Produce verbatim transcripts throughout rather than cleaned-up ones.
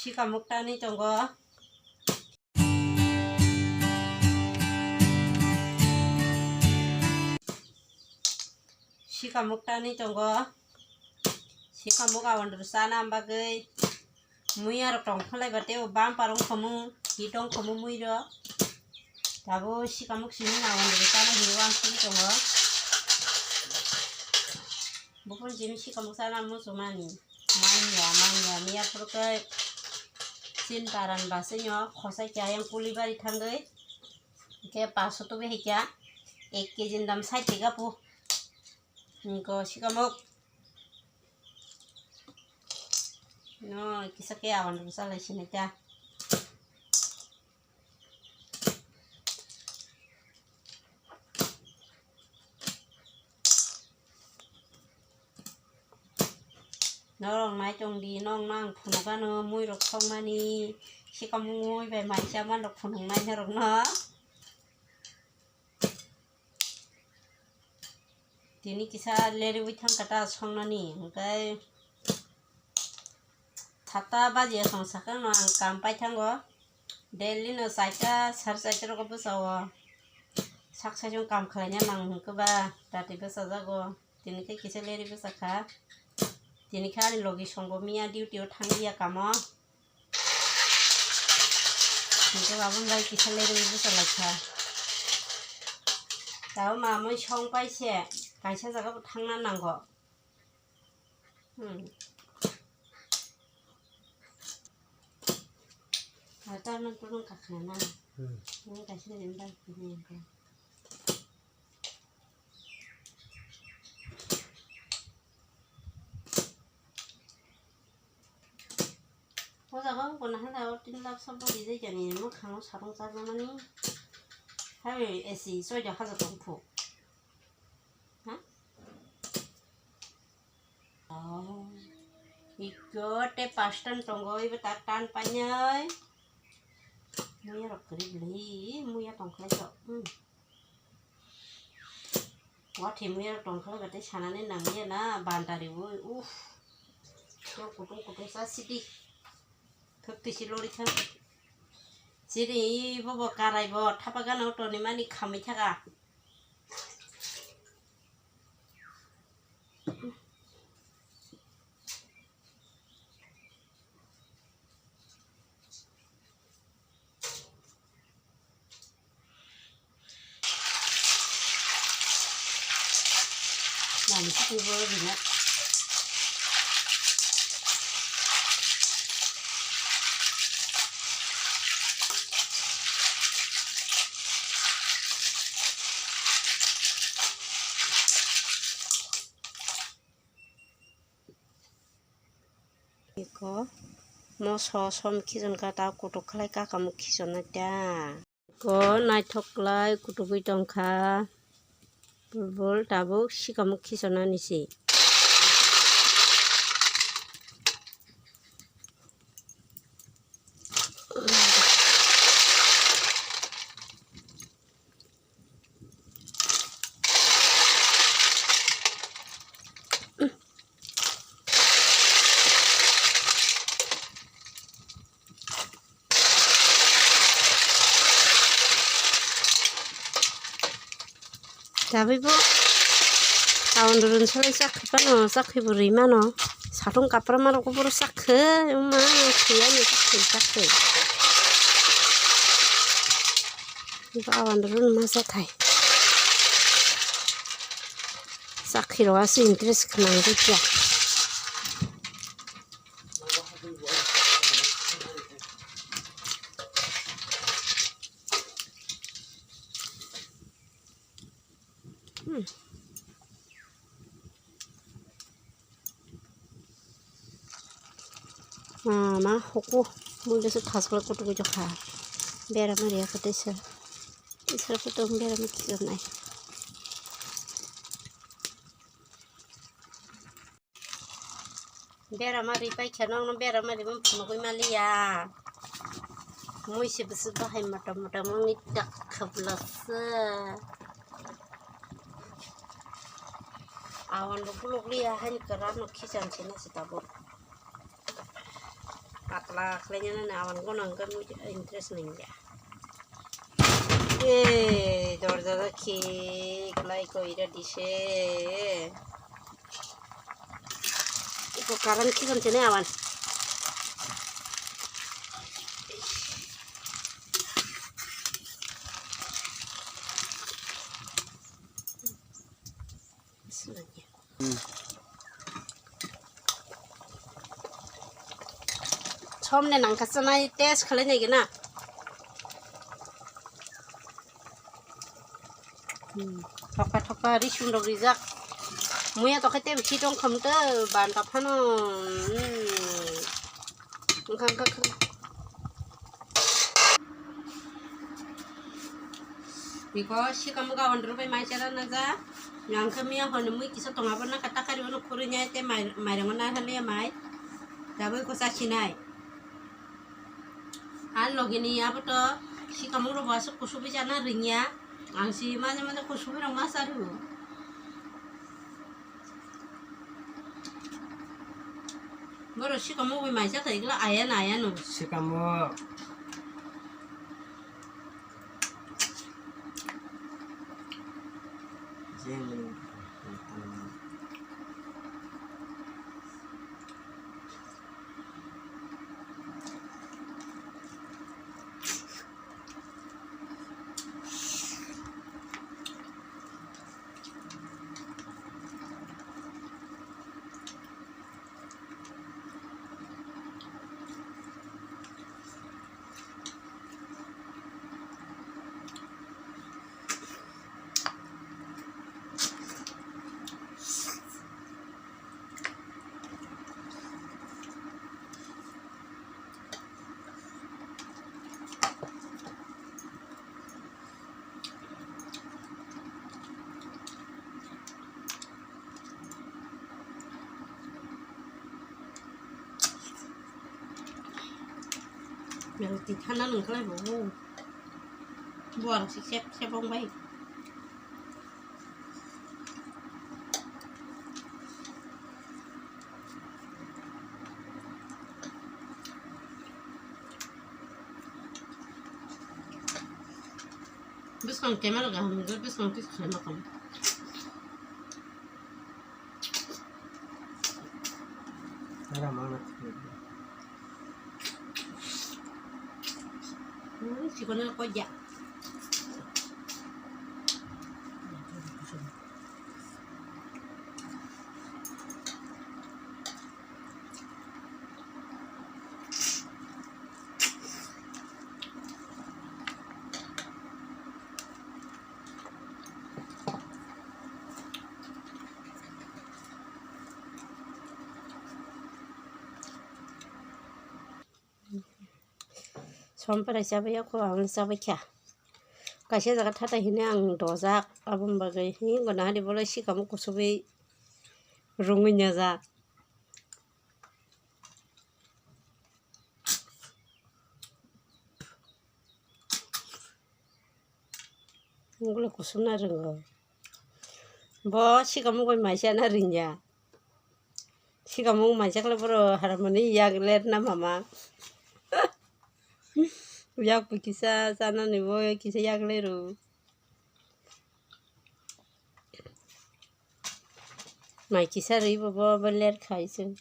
Sikamuk tanwi tongo. Sikamuk tanwi tongo. Sikamuk awan rw chana bagwi. Muya rok tong khlai ba tei o bumper wng khamu, hit wng khamu mui rok. Tabuk sikamuk simi na wngwi chana hinwi uansugwi tongo. Buphang simi sikamuk chana muchungmani. Manya, manya, miya phuru khe chin paran basino khosai khe ayang kulibari thangwi. Khe paso tubui hai khe ek kg ni dam sait tega pu. Hinko sikamuk. No, kisa khe awan rw chalai sinai ta. Norok nai tong di, nokno ang phunukgano mui rok songmani, sikamung mui bai mai chaman rok phunuknai norokno. Tini kisa lerwi thang kata songnani, hwnkhe sata baji song sakang no ang kam pai thango. Daily no chaita, sar chaita rogo bwsao. Sak saichung kam khlaina nang hwnkhe ba, dati bwsajago. Tini khe kisa lerwi bwsakha. Tini khe ani logi songo miya duty o thangya kamo. Hingke babun bai kisa lerwi bwsa laikha. Tabo mamui song pai se, kaisa jaga bo thangna nango. Hmm. Ata nang tulung kakhna na. Hmm. Nang kaisa lerwi bai kini. O jaga o gana handa o tin lab sabo rijai jani mwkhang o sarung chajakmani. Hai A C soida haja tong phu. Ha? Oh. Ikko te pastan tongo ibo tak tan painai. Muya rok kwrwi bwlwi, muya tongkhlai sok. Hmm. Watwi muya rok tongkha bai tei sanani nangya na bandari bo, uff. Tok kutung kutung sa sidi. Thok tisi lori thang. Sidi bobo karai bo thapa gana toni mani khamwi thaka. Nang si twi bo rina. Iko moso som khijon ka ta kutuk khlai ka kamu khijon na ta. Ko naithok khlai kutugwi tongkha. Bol tabuk sikamuk khijon nani se. Tabwi bo awan run salai chakhi pano, chakhi bo ri mano. Satung kapra ma rok bo chakhe, ma khiyani chakhe, chakhe. Ba awan run ma chathai. Chakhi rok asi interest khnang dikya. Hmm. Mama huku mui bese thas kula kutu kutu kha. Bera mari ya kate sir. Isra kutu bera mari kha nai. Berama ri paikha nokno berama ri phunugwi maliya. Mui se bwswk bahai motom motom wngwi tak khablasa. Awan rok kuluk liya haini kwran no khicham se nasi tabuk. Patla khlainani awan gono hwnkhe mui interest nangya. Ei, dorja da khik lai koi ra dise. Iko karan khikan tene awan. Som ne nangkha sanai test khalai nai gana. Hmm, thokpa thokpa risum rok rijak. Muya to khaite bisi tong kham to ban ta phano. Hmm. Wngkha, wngkha, wngkha. Biko sikamo ga on rubai mai chara na ja. Yang khe miya hon mui kisa tong abo na kata kari ono khuri nyai te mai, mai rang na hale mai. Jaboi ko sa sinai. An logini abo to sikamo ro ba su kusubi jana ringya. Ang si maje maje kusubi rang ma saru. Boro sikamo bai maisa khaikla aya na aya no. Sikamo. Jeng. Yang tithana nungkhlai bo. Buang si sep sep ong bai. Bwskang camera kaham, bwskang kisa khaima kaham. Ara mana. Hmm, chikon koi ya. Somprai chabai ya kho, ang chabai kha. Kaisa jaga thatai hini ang dojak, aboni bagwi hingo nahari bole sikamo kusubi rungwi nyajak. Munggulo kusubna ringo. Bo sikamo bai maisa na ringya. Sikamo maisa khle boro haramani yak ler na mama. Yak kisa chanani bo kisa yak lero. Mai kisa rwi bo, bo, bo ler khai se.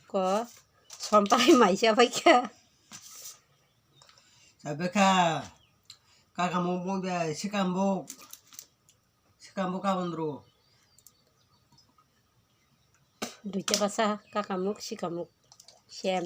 Ko, sompai maisa bai kha. Sabe kha, kaka mo mo be sikam bo, sikam bo kabon ro. Duita basa kakamuk sikamuk sem.